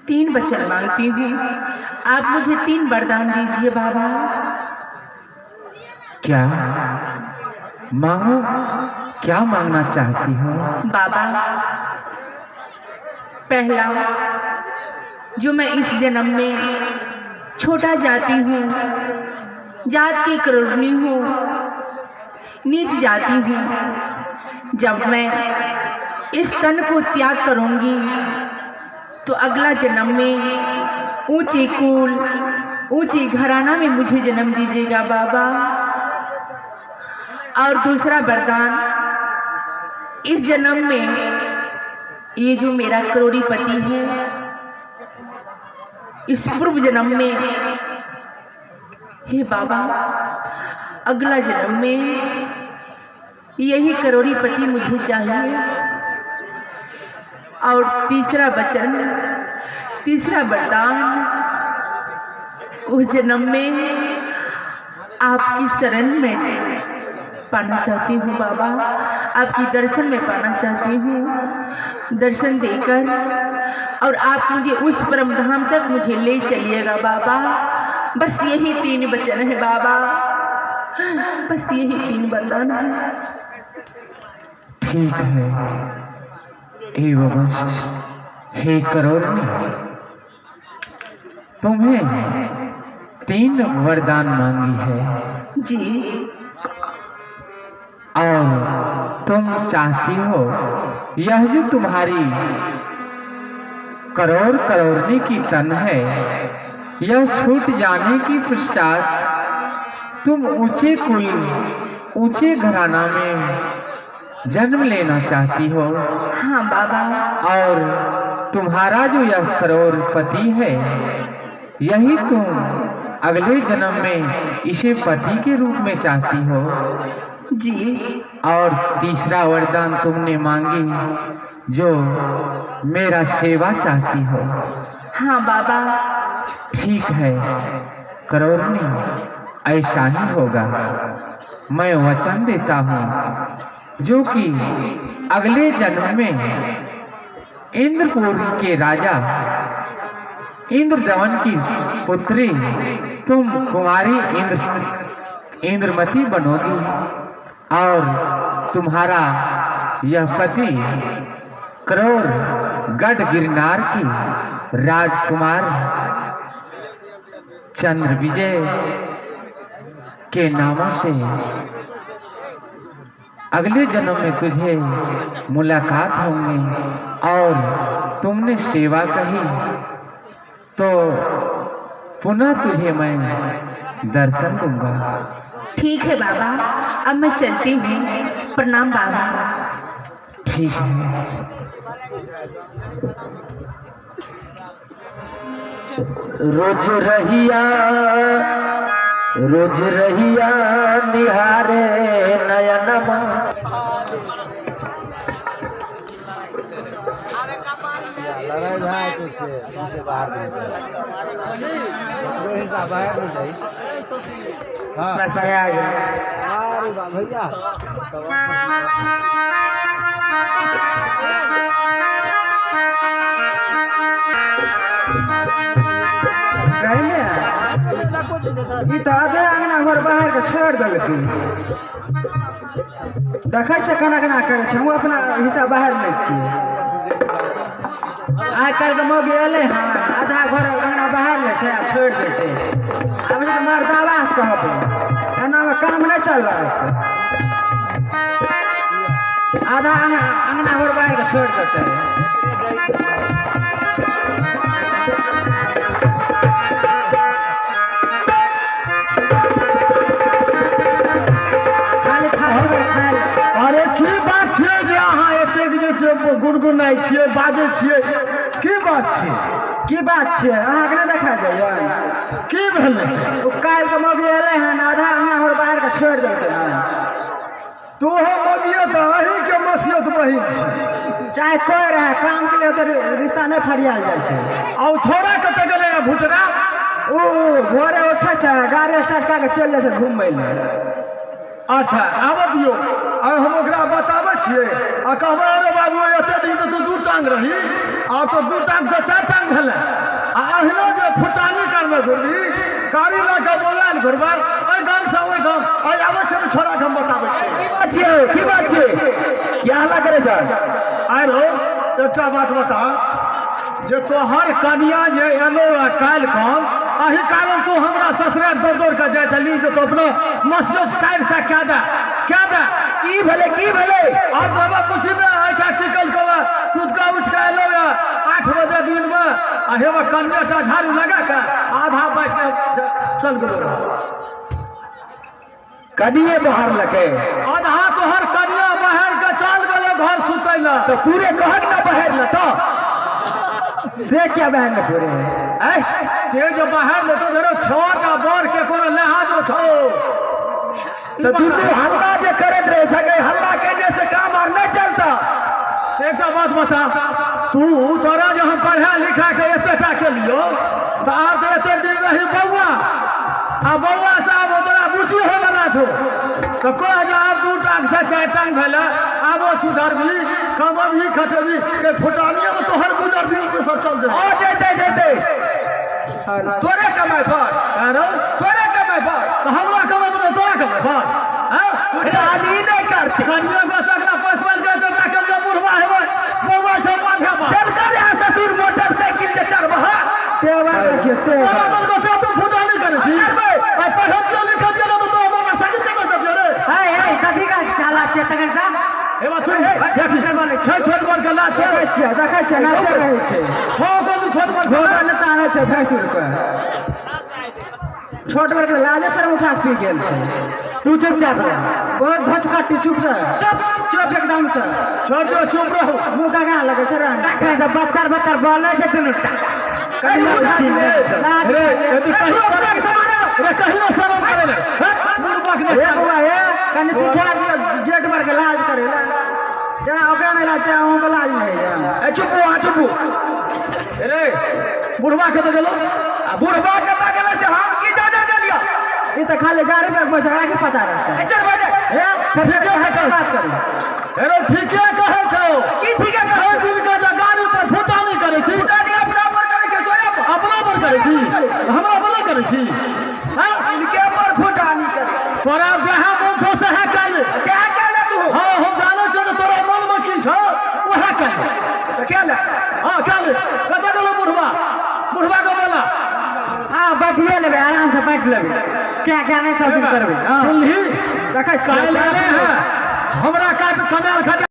3 वचन मांगती हूँ, आप मुझे 3 वरदान दीजिए बाबा। क्या मांगो, क्या मांगना चाहती हो? बाबा, पहला, जो मैं इस जन्म में छोटा जाती हूँ, जात की करोड़नी हूँ, नीच जाती हूँ, जब मैं इस तन को त्याग करूँगी तो अगला जन्म में ऊंचे कुल ऊंचे घराना में मुझे जन्म दीजिएगा बाबा। और दूसरा वरदान, इस जन्म में ये जो मेरा करोड़पति है, इस पूर्व जन्म में, हे बाबा, अगला जन्म में यही करोड़पति मुझे चाहिए। और तीसरा वचन, तीसरा वरदान, उस जन्म में आपकी शरण में पाना चाहती हूँ बाबा, आपकी दर्शन में पाना चाहती हूँ। दर्शन देकर और आप मुझे उस परम धाम तक मुझे ले चलिएगा बाबा। बस यही 3 वचन है बाबा, बस यही 3 वरदान है। ठीक है, एवं हे करोड़नी, तुम्हें 3 वरदान मांगी है जी, और तुम चाहती हो यह जो तुम्हारी करोड़ करोड़नी की तन है, यह छूट जाने की पश्चात तुम ऊंचे कुल ऊंचे घराना में जन्म लेना चाहती हो। हाँ बाबा। और तुम्हारा जो यह करोड़पति है, यही तुम अगले जन्म में इसे पति के रूप में चाहती हो जी। और तीसरा वरदान तुमने मांगी जो मेरा सेवा चाहती हो। हाँ बाबा। ठीक है करोड़नी, ऐसा ही होगा। मैं वचन देता हूँ जो कि अगले जन्म में इंद्रपुरी के राजा इंद्रदमन की पुत्री तुम कुमारी इंद्रमती बनोगी और तुम्हारा यह पति करोड़ गढ़ गिरनार की राजकुमार चंद्र विजय के नामों से अगले जन्म में तुझे मुलाकात होंगी। और तुमने सेवा कही तो पुनः तुझे मैं दर्शन दूंगा। ठीक है बाबा, अब मैं चलती हूँ। प्रणाम बाबा। ठीक है। रोज रहिया निहारे नयनमा, ई तो आधे अंगना घर बाहर के छोड़ देलकै। देखै छै केना केना करै छै, हम अपना हिस्सा बाहर लै छियै। आइ काल्हिके मौगी एलै हँ, आधा घर अंगना बाहर लै छै आ छोड़ि दै छै। आब तऽ मर्दाबा कहबै, एनामे काम नहि चलत। आधा अंगना घर बाहर के छोड़ि देतै। अरे की बात छियै जे अहाँ एतेक जे छै गुनगुनाइ छियै, बाजै छियै, की बात छियै? की बात छियै अहाँके नहि देखा दैयै? की भेलै से? ओ काल्हिके मौगी एलै हन, आधा अंगना घर बाहर के छोड़ि देलकै हन। तोहो मौगियो तऽ अहीँके मसियत बहिन छी। चाहे कोइ रहए, कामके लिए तऽ रिश्ता नहि फरियाल जाइ छै। आ ओ छौड़ा कतऽ गेलै भुटरा? ओ भोरे उठै छै, गाड़ी स्टार्ट कए कऽ चलि जाइ छै घुमय लए। अच्छा आबऽ दियौ, आइ हम ओकरा बताबै छियै आ कहबै, अरे बाबू एते दिन तऽ तू 2 टांग रही, आब तऽ 2 टांगसँ 4 टांग भेलै। अहिना जे फुटानी करने घुरबी, गाड़ी लऽ कऽ बौआयल घुरबै, एहि गामसँ ओहि गाम। आइ आबै छै ने छोड़ा के, हम बताबै छियै। की बात छियै? की बात छियै? क्या हल्ला करै छ? आइ रौ, एकटा बात बता जे तोहर कनिया जे एलो है काल्हि खन, एहि कारण तू हमरा ससुराल दौड़ दौड़ के जाइ छली जे तू अपना मसरत साइड से कए दे, कए दे। की भेलै? की भेलै? आब तऽ हमरा पूछी ने, एहिठाम की कलकौ? सुति कऽ उठि कऽ एलौ है 8 बजे दिनमे आ हेबे कनिएटा झाड़ू लगा कऽ आधा बाटि कऽ चल गेलौ रहऽ। कनिए बाहर लके? आधा तोहर कनिया बाहर के चल गेलै घर सुतै लए। तऽ पूरे कहक ना बाहर ल तऽ। से क्या बहन ने पूरे ऐ से जो बाहर लेतो धरो 6टा बर के कोनो लिहाजो छौ? तऽ दुनू हल्ला जे करैत रहै छै, हल्ला केने से काम आर नहि चलता। एकटा बात बता तू, तोरा जे हम पढ़ा लिखा के एतेटा केलियौ तऽ आब तऽ एतेक दिन रही बौआ, आ बौआ से आब तोरा बुची होयवला छौ, तऽ कह जे आब 2 टांग से 4 टांग भेलै, आबो सुधरबी, कमबही खटेबी के फुटानिए मे तोहर गुजर दिन गुजर चल जेतौ। ओ जैते जैते तोरे कमाइ पर। आरो? तोरे कमाइ पर। तऽ हमरा कमाइ पर, तोरा कमाइ पर आँय? फुटानी नहि करतै। कनिया बस अगला पैसा के एतेटा केलियौ, बुढ़वा हेबै, बौआ छौ बाधे पर। देलकर है ससुर मोटरसाइकिल जे चढ़बह। तेवर देखियौ, तेवर। तोरा देलकौ ते तू फुटानी करै छी? करबै। आ पढ़तियो लिखतियो ने तऽ तोरा मोटरसाइकिल कतऽ देतियौ रे? हे हे, कथी का चाला छै तखन साहब? हे सुन, देखी छै छोट बड़ के लाज छै। देखै छियै, देखै छियै, नाचे रहै छै। छौ को तू छोट बड़ घोड़ा ने ताने छै भैंसुर के। छोट बड़ के लाजे शरम उठा के पी गेल छै। तू चुपचाप रह। बहुत धचकट्टी, चुप रह, चुप चुप एकदम से। छोड़ दियौ, चुप रहू। मुँह गगा लगै छै रे। तखन से बत्तर बत्तर बोलै छै दुनू टा। लाज। रे यदि कहीं रे कहीं ना शरम करे ले बुढ़बक ने। हे बौआ, हे कनि सिखा दियौ जेठ बड़ के लाज करे ला। जेना ओकरा नहि लाज, तेना अहूँके लाज नहि होइए। ए चुप हो, चुप हो। रे बुढ़बा कतऽ गेलौ? आ बुढ़बा कतऽ गेलै से हम की जाने गेलियै? ई तऽ खाली गाड़ी पर बैसल, एकरा की पता रहतै? ए चल बैठ। हे फेर ठीके है कहै। बात करू। हेरो ठीके कहै छौ। की ठीके कहै? हर दिन के जे गाड़ी पर फुटानी करै छी। फुटानी अपना पर करै छै, तोरे पर। अपना पर करै छी, हमरा पर नहि करै छी? हँ? इनके पर फुटानी करै छी। तोरा जहाँ मन छौ सएह कए ले। सएह कए ले तू। हँ, हम जानै छियै जे तोरा मनमे की छौ, उएह कए ले। तऽ कए ले। हँ, कए ले। कतऽ गेलौ बुढ़बा? बुढ़बा के बोला। हँ, बैठिए लेबै, आराम से बैठ लेबै, क्या क्या नहि सब दिन करबै। हँ। सुनही? देखै छियै। काल्हि आने है हमरा काट कमायल खटा।